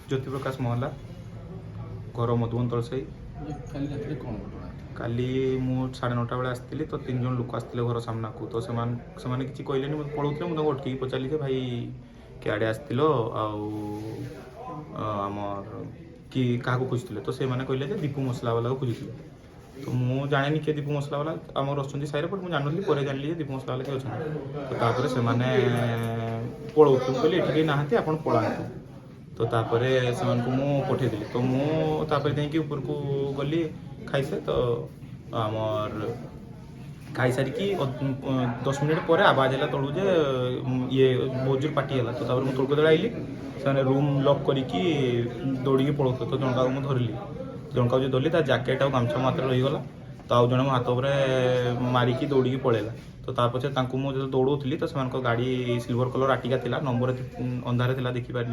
ଜ୍ୟୋତିପ୍ରକାଶ ମହଲା, ଘର ମଧୁବନ ତଳସାହି। କାଲି ରାତିରେ କ'ଣ ଘଟଣା ହେଇଥିଲା? କାଲି ମୁଁ 9:30 ବେଳେ ଆସିଥିଲି ତ ତିନି ଜଣ ଲୋକ ଆସିଥିଲେ ଘର ସାମ୍ନାକୁ। ତ ସେମାନେ ସେମାନେ କିଛି କହିଲେନି, ମୋତେ ପଳାଉଥିଲେ। ମୁଁ ତାଙ୍କୁ ଅଟକେଇକି ପଚାରିଲି ଯେ ଭାଇ, କିଆଡ଼େ ଆସିଥିଲ ଆଉ ଆମର କି କାହାକୁ ଖୋଜୁଥିଲେ? ତ ସେମାନେ କହିଲେ ଯେ ଦୀପୁ ମସଲାବାଲାକୁ ଖୋଜୁଥିଲେ। ତ ମୁଁ ଜାଣେନି କିଏ ଦୀପୁ ମସଲାବାଲା। ଆମର ଅଛନ୍ତି ସାହିରେ, ବଟ୍ ମୁଁ ଜାଣିନଥିଲି। ପରେ ଜାଣିଲି ଯେ ଦୀପୁ ମସଲାବାଲା କିଏ ଅଛନ୍ତି। ତ ତାପରେ ସେମାନେ ପଳାଉଥିଲେ। ମୁଁ କହିଲି, ଏଠି କେହି ନାହାନ୍ତି, ଆପଣ ପଳାନ୍ତୁ। ତ ତାପରେ ସେମାନଙ୍କୁ ମୁଁ ପଠେଇଦେଲି। ତ ମୁଁ ତାପରେ ଯାଇକି ଉପରକୁ ଗଲି ଖାଇସେ। ତ ଆମର ଖାଇସାରିକି 10 ମିନିଟ୍ ପରେ ଆବାଜ ହେଲା ତଳୁ ଯେ ଇଏ ବହୁତ ଜୋର ପାଟି ହେଲା। ତ ତାପରେ ମୁଁ ତଳକୁ ଯେତେବେଳେ ଆଇଲି, ସେମାନେ ରୁମ୍ ଲକ୍ କରିକି ଦୌଡ଼ିକି ପଳଉଥିଲେ। ତ ଜଣକାକୁ ମୁଁ ଧରିଲି। ଜଣକାକୁ ଯେଉଁ ଧରିଲି, ତା ଜ୍ୟାକେଟ୍ ଆଉ ଗାମୁଛା ମୋ ହାତରେ ରହିଗଲା। ତ ଆଉ ଜଣେ ମୋ ହାତ ଉପରେ ମାରିକି ଦୌଡ଼ିକି ପଳେଇଲା। ତ ତା ପଛରେ ତାଙ୍କୁ ମୁଁ ଯେତେବେଳେ ଦୌଡ଼ଉଥିଲି, ତ ସେମାନଙ୍କ ଗାଡ଼ି ସିଲଭର କଲର୍ ଆର୍ଟିଗା ଥିଲା, ନମ୍ବର ଅନ୍ଧାରେ ଥିଲା, ଦେଖିପାରିନି।